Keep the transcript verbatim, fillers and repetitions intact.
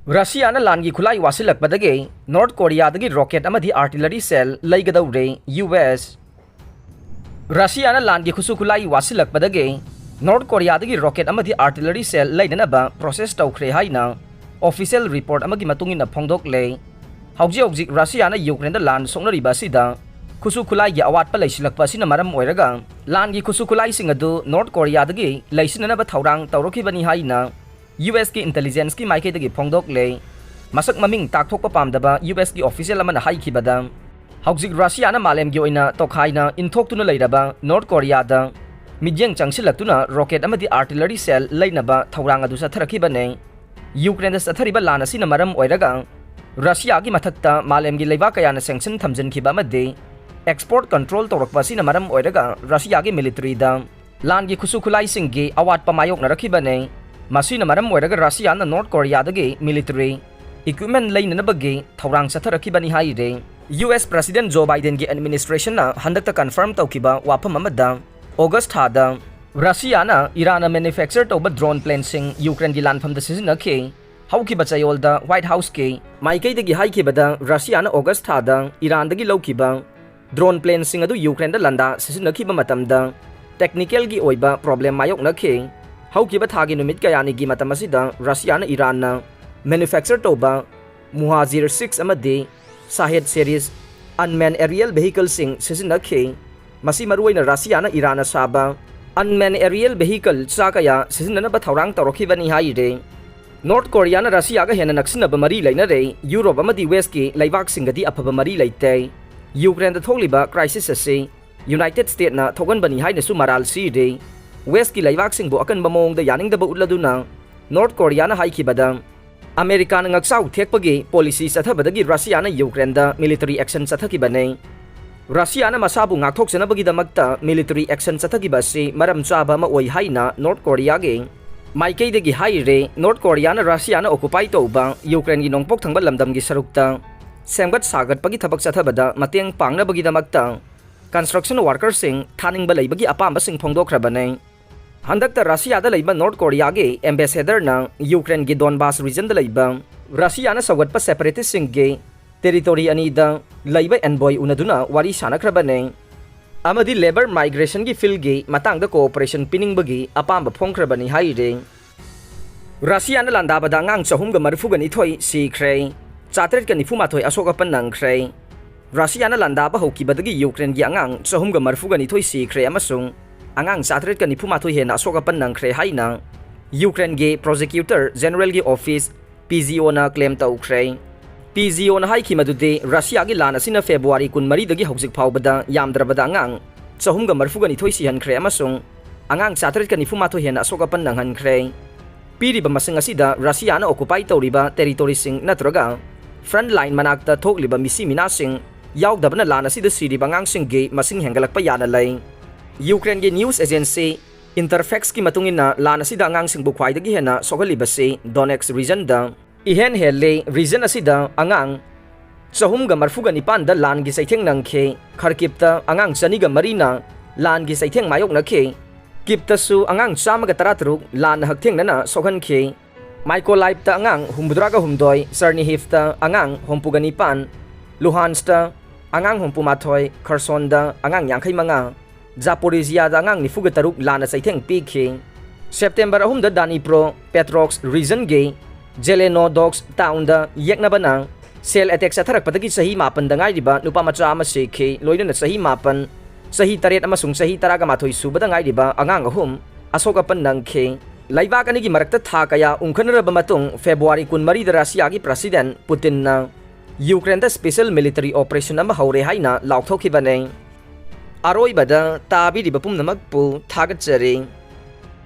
ꯔꯁꯤꯌꯥꯅ ꯂꯥꯟꯒꯤ ꯈꯨꯠꯂꯥꯏ ꯋꯥꯁꯤꯜꯂꯛꯄꯗꯒꯤ north ꯀꯣꯔꯤꯌꯥꯗꯒꯤ rocket ꯑꯃꯗꯤ ꯑꯥꯔꯇꯤꯂꯔꯤ ꯁꯦꯜ ꯂꯩꯒꯗꯧꯔꯦ ꯌꯨ ꯑꯦꯁ꯫ ꯔꯁꯤꯌꯥꯅ ꯂꯥꯟꯒꯤ ꯈꯨꯠꯁꯨ ꯈꯨꯠꯂꯥꯏ ꯋꯥꯁꯤꯜꯂꯛꯄꯗꯒꯤ ꯅꯣꯔꯠ ꯀꯣꯔꯤꯌꯥꯗꯒꯤ ꯔꯣꯀꯦꯠ ꯑꯃꯗꯤ ꯑꯥꯔꯇꯤꯂꯔꯤ ꯁꯦꯜ ꯂꯩꯅꯅꯕ ꯄ꯭ꯔꯣꯁꯦꯁ ꯇꯧꯈ꯭ꯔꯦ ꯍꯥꯏꯅ ꯑꯣꯐꯤꯁꯤꯌꯦꯜ ꯔꯤꯄꯣꯔꯠ ꯑꯃꯒꯤ ꯃꯇꯨꯡ ꯏꯟꯅ ꯐꯣꯡꯗꯣꯛꯂꯦ꯫ ꯍꯧꯖꯤꯛ ꯍꯧꯖꯤꯛ ꯔꯁꯤꯌꯥꯅ ꯌꯨꯀ꯭ꯔꯦꯟꯗ ꯂꯥꯟ ꯁꯣꯛꯅꯔꯤꯕ ꯑꯁꯤꯗ ꯈꯨꯠꯁꯨ ꯈꯨꯠꯂꯥꯏꯒꯤ ꯑꯋꯥꯠꯄ ꯂꯩꯁꯤꯜꯂꯛꯄ ꯑꯁꯤꯅ ꯃꯔꯝ ꯑꯣꯏꯔꯒ ꯂꯥꯟꯒꯤ ꯈꯨꯠꯁꯨ ꯈꯨꯠꯂꯥꯏꯁꯤꯡ ꯑꯗꯨ ꯅꯣꯔꯠ ꯀꯣꯔꯤꯌꯥꯗꯒꯤ ꯂꯩꯁꯤꯟꯅꯅꯕ ꯊꯧꯔꯥꯡ ꯇꯧꯔꯛꯈꯤꯕꯅꯤ ꯍꯥꯏꯅ ꯌꯨ ꯑꯦꯁꯀꯤ ꯏꯟꯇꯦꯂꯤꯖꯦꯟꯁꯀꯤ ꯃꯥꯏꯀꯩꯗꯒꯤ ꯐꯣꯡꯗꯣꯛꯂꯦ꯫ ꯃꯁꯛ ꯃꯃꯤꯡ ꯇꯥꯛꯊꯣꯛꯄ ꯄꯥꯝꯗꯕ ꯌꯨ ꯑꯦꯁꯀꯤ ꯑꯣꯐꯤꯁꯤꯌꯦꯜ ꯑꯃꯅ ꯍꯥꯏꯈꯤꯕꯗ, ꯍꯧꯖꯤꯛ ꯔꯁꯤꯌꯥꯅ ꯃꯥꯂꯦꯝꯒꯤ ꯑꯣꯏꯅ ꯇꯣꯈꯥꯏꯅ ꯏꯟꯊꯣꯛꯇꯨꯅ ꯂꯩꯔꯕ ꯅꯣꯔꯠ ꯀꯣꯔꯤꯌꯥꯗ ꯃꯤꯠꯌꯦꯡ ꯆꯪꯁꯤꯜꯂꯛꯇꯨꯅ ꯔꯣꯀꯦꯠ ꯑꯃꯗꯤ ꯑꯥꯔꯇꯤꯂꯔꯤ ꯁꯦꯜ ꯂꯩꯅꯕ ꯊꯧꯔꯥꯡ ꯑꯗꯨ ꯆꯠꯊꯔꯛꯈꯤꯕꯅꯤ꯫ ꯌꯨꯀ꯭ꯔꯦꯟꯗ ꯆꯠꯊꯔꯤꯕ ꯂꯥꯟ ꯑꯁꯤꯅ ꯃꯔꯝ ꯑꯣꯏꯔꯒ ꯔꯁꯤꯌꯥꯒꯤ ꯃꯊꯛꯇ ꯃꯥꯂꯦꯝꯒꯤ ꯂꯩꯕꯥꯛ ꯀꯌꯥꯅ ꯁꯦꯡꯁꯟ ꯊꯝꯖꯤꯟꯈꯤꯕ ꯑꯃꯗꯤ ꯑꯦꯛꯁꯄꯣꯔꯠ ꯀꯟꯇ꯭ꯔꯣꯜ ꯇꯧꯔꯛꯄ ꯑꯁꯤꯅ ꯃꯔꯝ ꯑꯣꯏꯔꯒ ꯔꯁꯤꯌꯥꯒꯤ ꯃꯤꯂꯤꯇꯔꯤꯗ ꯂꯥꯟꯒꯤ ꯈꯨꯠꯁꯨ ꯈꯨꯠꯂꯥꯏꯁꯤꯡꯒꯤ ꯑꯋꯥꯠꯄ ꯃꯥꯌꯣꯛꯅꯔꯛꯈꯤꯕꯅꯤ꯫ ꯃꯁꯤꯅ ꯃꯔꯝ ꯑꯣꯏꯔꯒ ꯔꯁꯤꯌꯥꯅ ꯅꯣꯔꯠ ꯀꯣꯔꯤꯌꯥꯗꯒꯤ ꯃꯤꯂꯤꯇꯔꯤ ꯏꯀ꯭ꯋꯤꯞꯃꯦꯟ ꯂꯩꯅꯅꯕꯒꯤ ꯊꯧꯔꯥꯡ ꯆꯠꯊꯔꯛꯈꯤꯕꯅꯤ ꯍꯥꯏꯔꯦ꯫ ꯌꯨ ꯑꯦꯁ ꯄ꯭ꯔꯁꯤꯗꯦꯟ ꯖꯣ ꯕꯥꯏꯗꯦꯟꯒꯤ ꯑꯦꯗꯃꯤꯅꯤꯁꯇ꯭ꯔꯦꯁꯟꯅ ꯍꯟꯗꯛꯇ ꯀꯟꯐꯥꯔꯝ ꯇꯧꯈꯤꯕ ꯋꯥꯐꯝ ꯑꯃꯗ, ꯑꯣꯒꯁ ꯊꯥꯗ ꯔꯁꯤꯌꯥꯅ ꯏꯔꯥꯟꯅ ꯃꯦꯅꯨꯐꯦꯛꯆꯔ ꯇꯧꯕ ꯗ꯭ꯔꯣꯟ ꯄ꯭ꯂꯦꯟꯁꯤꯡ ꯌꯨꯀ꯭ꯔꯦꯟꯒꯤ ꯂꯥꯟꯐꯝꯗ ꯁꯤꯖꯤꯟꯅꯈꯤ꯫ ꯍꯧꯈꯤꯕ ꯆꯌꯣꯜꯗ ꯋꯥꯏꯠ ꯍꯥꯎꯁꯀꯤ ꯃꯥꯏꯀꯩꯗꯒꯤ ꯍꯥꯏꯈꯤꯕꯗ, ꯔꯁꯤꯌꯥꯅ ꯑꯣꯒꯁ ꯊꯥꯗ ꯏꯔꯥꯟꯗꯒꯤ ꯂꯧꯈꯤꯕ ꯗ꯭ꯔꯣꯟ ꯄ꯭ꯂꯦꯟꯁꯤꯡ ꯑꯗꯨ ꯌꯨꯀ꯭ꯔꯦꯟꯗ ꯂꯥꯟꯗꯥ ꯁꯤꯖꯤꯟꯅꯈꯤꯕ ꯃꯇꯝꯗ ꯇꯦꯛꯅꯤꯀꯦꯜꯒꯤ ꯑꯣꯏꯕ ꯄ꯭ꯔꯣꯕ꯭ꯂꯦꯝ ꯃꯥꯌꯣꯛꯅꯈꯤ꯫ ꯍꯧꯈꯤꯕ ꯊꯥꯒꯤ ꯅꯨꯃꯤꯠ ꯀꯌꯥꯅꯤꯒꯤ ꯃꯇꯝ ꯑꯁꯤꯗ ꯔꯁꯤꯌꯥꯅ ꯏꯔꯥꯟꯅ ꯃꯦꯅꯨꯐꯦꯛꯆꯔ ꯇꯧꯕ ꯃꯨꯍꯥꯖꯤꯔ ꯁꯤꯛꯁ ꯑꯃꯗꯤ ꯁꯥꯍꯦꯗ ꯁꯦꯔꯤꯁ ꯑꯟꯃꯦꯟ ꯑꯦꯔꯤꯌꯦꯜ ꯚꯦꯍꯤꯀꯜꯁꯤꯡ ꯁꯤꯖꯤꯟꯅꯈꯤ꯫ ꯃꯁꯤ ꯃꯔꯨꯑꯣꯏꯅ ꯔꯁꯤꯌꯥꯅ ꯏꯔꯥꯟꯅ ꯁꯥꯕ ꯑꯟꯃꯦꯟ ꯑꯦꯔꯤꯌꯦꯜ ꯚꯦꯍꯤꯀꯜ ꯆꯥ ꯀꯌꯥ ꯁꯤꯖꯤꯟꯅꯅꯕ ꯊꯧꯔꯥꯡ ꯇꯧꯔꯛꯈꯤꯕꯅꯤ ꯍꯥꯏꯔꯦ꯫ ꯅꯣꯔꯠ ꯀꯣꯔꯤꯌꯥꯅ ꯔꯁꯤꯌꯥꯒ ꯍꯦꯟꯅ ꯅꯛꯁꯤꯟꯅꯕ ꯃꯔꯤ ꯂꯩꯅꯔꯦ꯫ ꯌꯨꯔꯣꯞ ꯑꯃꯗꯤ ꯋꯦꯁꯀꯤ ꯂꯩꯕꯥꯛꯁꯤꯡꯒꯗꯤ ꯑꯐꯕ ꯃꯔꯤ ꯂꯩꯇꯦ꯫ ꯌꯨꯀ꯭ꯔꯦꯟꯗ ꯊꯣꯛꯂꯤꯕ ꯀ꯭ꯔꯥꯏꯁꯤꯁ ꯑꯁꯤ ꯌꯨꯅꯥꯏꯇꯦꯗ ꯁ꯭ꯇꯦꯠꯅ ꯊꯣꯛꯍꯟꯕꯅꯤ ꯍꯥꯏꯅꯁꯨ ꯃꯔꯥꯜ ꯁꯤꯔꯦ꯫ ꯋꯦꯁꯀꯤ ꯂꯩꯕꯥꯛꯁꯤꯡꯕꯨ ꯑꯀꯟꯕ ꯃꯑꯣꯡꯗ ꯌꯥꯅꯤꯡꯗꯕ ꯎꯠꯂꯗꯨꯅ ꯅꯣꯔꯠ ꯀꯣꯔꯤꯌꯥꯅ ꯍꯥꯏꯈꯤꯕꯗ, ꯑꯃꯦꯔꯤꯀꯥꯅ ꯉꯛꯆꯥꯎ ꯊꯦꯛꯄꯒꯤ ꯄꯣꯂꯤꯁꯤ ꯆꯠꯊꯕꯗꯒꯤ ꯔꯁꯤꯌꯥꯅ ꯌꯨꯀ꯭ꯔꯦꯟꯗ ꯃꯤꯂꯤꯇꯔꯤ ꯑꯦꯛꯁꯟ ꯆꯠꯊꯈꯤꯕꯅꯤ꯫ ꯔꯁꯤꯌꯥꯅ ꯃꯁꯥꯕꯨ ꯉꯥꯛꯊꯣꯛꯆꯅꯕꯒꯤꯗꯃꯛꯇ ꯃꯤꯂꯤꯇꯔꯤ ꯑꯦꯛꯁꯟ ꯆꯠꯊꯈꯤꯕ ꯑꯁꯤ ꯃꯔꯝ ꯆꯥꯕ ꯑꯃ ꯑꯣꯏ ꯍꯥꯏꯅ ꯅꯣꯔꯠ ꯀꯣꯔꯤꯌꯥꯒꯤ ꯃꯥꯏꯀꯩꯗꯒꯤ ꯍꯥꯏꯔꯦ꯫ ꯅꯣꯔꯠ ꯀꯣꯔꯤꯌꯥꯅ ꯔꯁꯤꯌꯥꯅ ꯑꯣꯀꯨꯄꯥꯏ ꯇꯧꯕ ꯌꯨꯀ꯭ꯔꯦꯟꯒꯤ ꯅꯣꯡꯄꯣꯛ ꯊꯪꯕ ꯂꯝꯗꯝꯒꯤ ꯁꯔꯨꯛꯇ ꯁꯦꯝꯒꯠ ꯁꯥꯒꯠꯄꯒꯤ ꯊꯕꯛ ꯆꯠꯊꯕꯗ ꯃꯇꯦꯡ ꯄꯥꯡꯅꯕꯒꯤꯗꯃꯛꯇ ꯀꯟꯁꯇ꯭ꯔꯛꯁꯟ ꯋꯥꯔꯀꯔꯁꯤꯡ ꯊꯥꯅꯤꯡꯕ ꯂꯩꯕꯒꯤ ꯑꯄꯥꯝꯕꯁꯤꯡ ꯐꯣꯡꯗꯣꯛꯈ꯭ꯔꯕꯅꯤ꯫ ꯍꯟꯗꯛꯇ ꯔꯁꯤꯌꯥꯗ ꯂꯩꯕ ꯅꯣꯔꯠ ꯀꯣꯔꯤꯌꯥꯒꯤ ꯑꯦꯝꯕꯦꯁꯦꯗꯔꯅ ꯌꯨꯀ꯭ꯔꯦꯟꯒꯤ ꯗꯣꯟꯕꯥꯁ ꯔꯤꯖꯟꯗ ꯂꯩꯕ ꯔꯁꯤꯌꯥꯅ ꯁꯧꯒꯠꯄ separatistꯁꯤꯡꯒꯤ territory ꯑꯅꯤꯗ ꯂꯩꯕ envoy ꯎꯅꯗꯨꯅ ꯋꯥꯔꯤ ꯁꯥꯟꯅꯈ꯭ꯔꯕꯅꯤ꯫ ꯑꯃꯗꯤ labour migrationꯒꯤ fieldꯒꯤ ꯃꯇꯥꯡꯗ cooperation ꯄꯤꯅꯤꯡꯕꯒꯤ ꯑꯄꯥꯝꯕ ꯐꯣꯡꯈ꯭ꯔꯕꯅꯤ ꯍꯥꯏꯔꯤ꯫ ꯔꯁꯤꯌꯥꯅ ꯂꯥꯟꯗꯥꯕꯗ ꯑꯉꯥꯡ ꯆꯍꯨꯝꯒ ꯃꯔꯤꯐꯨꯒ ꯅꯤꯊꯣꯏ ꯁꯤꯈ꯭ꯔꯦ, ꯆꯥꯇꯔꯦꯠꯀ ꯅꯤꯐꯨ ꯃꯥꯊꯣꯏ ꯑꯁꯣꯛ ꯑꯄꯟ ꯅꯪꯈ꯭ꯔꯦ꯫ ꯔꯁꯤꯌꯥꯅ ꯂꯥꯟꯗꯥꯕ ꯍꯧꯈꯤꯕꯗꯒꯤ ꯌꯨꯀ꯭ꯔꯦꯟꯒꯤ ꯑꯉꯥꯡ ꯆꯍꯨꯝꯒ ꯃꯔꯤꯐꯨꯒ ꯅꯤꯊꯣꯏ ꯁꯤꯈ꯭ꯔꯦ ꯑꯃꯁꯨꯡ ꯑꯉꯥꯡ ꯆꯥꯇꯔꯦꯠꯀ ꯅꯤꯐꯨ ꯃꯥꯊꯣꯏ ꯍꯦꯟꯅ ꯑꯁꯣꯛ ꯑꯄꯟ ꯅꯪꯈ꯭ꯔꯦ ꯍꯥꯏꯅ ꯌꯨꯀ꯭ꯔꯦꯟꯒꯤ Prosecutor Generalꯒꯤ office, PGOꯅ claim ꯇꯧꯈ꯭ꯔꯦ꯫ PGOꯅ ꯍꯥꯏꯈꯤ ꯃꯗꯨꯗꯤ ꯔꯁꯤꯌꯥꯒꯤ ꯂꯥꯟ ꯑꯁꯤꯅ ꯐꯦꯕ꯭ꯔꯨꯋꯥꯔꯤ ꯀꯨꯟꯃꯔꯤꯗꯒꯤ ꯍꯧꯖꯤꯛ ꯐꯥꯎꯕꯗ ꯌꯥꯝꯗ꯭ꯔꯕꯗ ꯑꯉꯥꯡ ꯆꯍꯨꯝꯒ ꯃꯔꯤꯐꯨꯒ ꯅꯤꯊꯣꯏ ꯁꯤꯍꯟꯈ꯭ꯔꯦ ꯑꯃꯁꯨꯡ ꯑꯉꯥꯡ ꯆꯥꯇꯔꯦꯠꯀ ꯅꯤꯐꯨ ꯃꯥꯊꯣꯏ ꯍꯦꯟꯅ ꯑꯁꯣꯛ ꯑꯄꯟ ꯅꯪꯍꯟꯈ꯭ꯔꯦ꯫ ꯄꯤꯔꯤꯕ ꯃꯁꯤꯡ ꯑꯁꯤꯗ ꯔꯁꯤꯌꯥꯅ occupy ꯇꯧꯔꯤꯕ territoryꯁꯤꯡ ꯅꯠꯇ꯭ꯔꯒ front line ꯃꯅꯥꯛꯇ ꯊꯣꯛꯂꯤꯕ ꯃꯤꯁꯤ ꯃꯤꯅꯥꯁꯤꯡ ꯌꯥꯎꯗꯕꯅ ꯂꯥꯟ ꯑꯁꯤꯗ ꯁꯤꯔꯤꯕ ꯑꯉꯥꯡꯁꯤꯡꯒꯤ ꯃꯁꯤꯡ ꯍꯦꯟꯒꯠꯂꯛꯄ ꯌꯥꯅ ꯂꯩ꯫ ꯌꯨꯀ꯭ꯔꯦꯟꯒꯤ news agency Interfaxꯀꯤ ꯃꯇꯨꯡ ꯏꯟꯅ ꯂꯥꯟ ꯑꯁꯤꯗ ꯑꯉꯥꯡꯁꯤꯡꯕꯨ ꯈ꯭ꯋꯥꯏꯗꯒꯤ ꯍꯦꯟꯅ ꯁꯣꯛꯍꯜꯂꯤꯕꯁꯤ Donetsk regionꯗ ꯏꯍꯦꯟ ꯍꯦꯜꯂꯤ꯫ Region ꯑꯁꯤꯗ ꯑꯉꯥꯡ ꯆꯍꯨꯝꯒ ꯃꯔꯤꯐꯨꯒ ꯅꯤꯄꯥꯟꯗ ꯂꯥꯟꯒꯤ ꯆꯩꯊꯦꯡ ꯅꯪꯈꯤ꯫ Kharkivꯇ ꯑꯉꯥꯡ ꯆꯅꯤꯒ ꯃꯔꯤꯅ ꯂꯥꯟꯒꯤ ꯆꯩꯊꯦꯡ ꯃꯥꯌꯣꯛꯅꯈꯤ꯫ Kyivꯇꯁꯨ ꯑꯉꯥꯡ ꯆꯥꯝꯃꯒ ꯇꯔꯥꯇꯔꯨꯛ ꯂꯥꯟꯅ ꯍꯛꯊꯦꯡꯅꯅ ꯁꯣꯛꯍꯟꯈꯤ꯫ Mykolaiv ꯑꯉꯥꯡ ꯍꯨꯝꯐꯨꯇꯔꯥꯒ ꯍꯨꯝꯗꯣꯏ, Chernihiv ꯑꯉꯥꯡ ꯍꯨꯝꯐꯨꯒ ꯅꯤꯄꯥꯟ, Luhansk ꯑꯉꯥꯡ ꯍꯨꯝꯐꯨ ꯃꯥꯊꯣꯏ, Khersonꯗ ꯑꯉꯥꯡ ꯌꯥꯡꯈꯩ ꯃꯉꯥ, Zaporizhiaꯗ ꯑꯉꯥꯡ ꯅꯤꯐꯨꯒ ꯇꯔꯨꯛ ꯂꯥꯟꯅ ꯆꯩꯊꯦꯡ ꯄꯤꯈꯤ꯫ September ꯑꯍꯨꯝꯗ Dnipropetrovsk regionꯒꯤ Zelenodolsk townꯗ ꯌꯦꯛꯅꯕꯅ shell attack ꯆꯠꯊꯔꯛꯄꯗꯒꯤ ꯆꯍꯤ ꯃꯥꯄꯟꯗ ꯉꯥꯏꯔꯤꯕ ꯅꯨꯄꯥ ꯃꯆꯥ ꯑꯃ ꯁꯤꯈꯤ, ꯂꯣꯏꯅꯅ ꯆꯍꯤ ꯃꯥꯄꯟ, ꯆꯍꯤ ꯇꯔꯦꯠ ꯑꯃꯁꯨꯡ ꯆꯍꯤ ꯇꯔꯥꯒ ꯃꯥꯊꯣꯏ ꯁꯨꯕꯗ ꯉꯥꯏꯔꯤꯕ ꯑꯉꯥꯡ ꯑꯍꯨꯝ ꯑꯁꯣꯛ ꯑꯄꯟ ꯅꯪꯈꯤ꯫ ꯂꯩꯕꯥꯛ ꯑꯅꯤꯒꯤ ꯃꯔꯛꯇ ꯊꯥ ꯀꯌꯥ ꯎꯪꯈꯠꯅꯔꯕ ꯃꯇꯨꯡ February ꯀꯨꯟꯃꯔꯤꯗ ꯔꯁꯤꯌꯥꯒꯤ President Putinꯅ ꯌꯨꯀ꯭ꯔꯦꯟꯗ special military operation ꯑꯃ ꯍꯧꯔꯦ ꯍꯥꯏꯅ ꯂꯥꯎꯊꯣꯛꯈꯤꯕꯅꯤ꯫ ꯑꯔꯣꯏꯕꯗ ꯇꯥꯕꯤꯔꯤꯕ ꯄꯨꯝꯅꯃꯛꯄꯨ ꯊꯥꯒꯠꯆꯔꯤ꯫